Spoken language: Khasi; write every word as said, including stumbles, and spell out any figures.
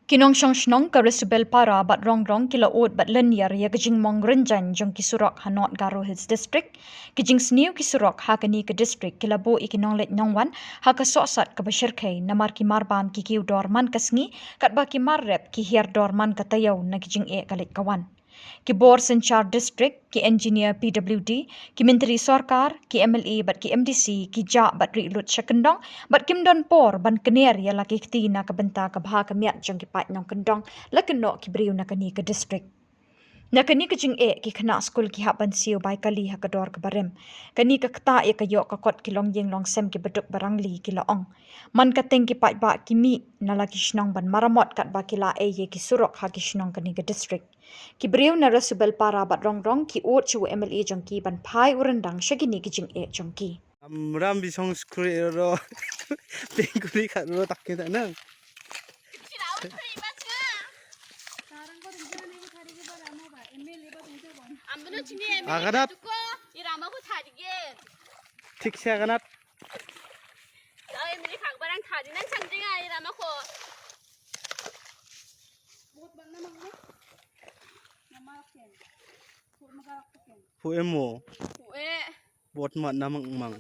Ki nongshong shnong ka Resubelpara bad Rongrong ki la ud bad lynñiar ïa ka jingmong rynjaiñ jong ki surok ha North Garo Hills District. Ki jingsniew ki surok ha kane ka district ki la buh ïa ki nongleit nongwan ha ka sohsat kaba shyrkhei, namar ki marbam ki kiew dor man ka sngi, katba ki mar rep ki hiar dor man ka taïew na ki jingeh ka leit ka wan. Ki bor synshar district, ki engineer P W D, ki myntri sorkar, ki M L A bad ki M D C ki jah bad rieh lut sha kyndong, bad kim don por ban kner ïa la ki kti na ka bynta ka bha ka miat jong ki paid nongkyndong, la kynnoh ki briew na kane ka district. Na kane ka jingeh, ki khynnah skul ki hap ban siew bai kali ha ka dor kaba rem. Kane ka ktah ïa ka ïoh ka kot ki longïing longsem kiba duk ba rangli, ki la ong. Man ka teng ki paidbah ki mih na la ki shnong ban maramot katba ki la ei ïa ki surok ha ki shnong kane ka district. Ki briew na Resubelpara bad Rongrong ki ud sha u M L A jong ki ban phai u ryndang sha kine ki jingeh jong ki. Ram ram bisong skri ro. Pengkuri khat ro tak kita na. Aganat. Thik se aganat. Pu emo. Bot mat na mang mang.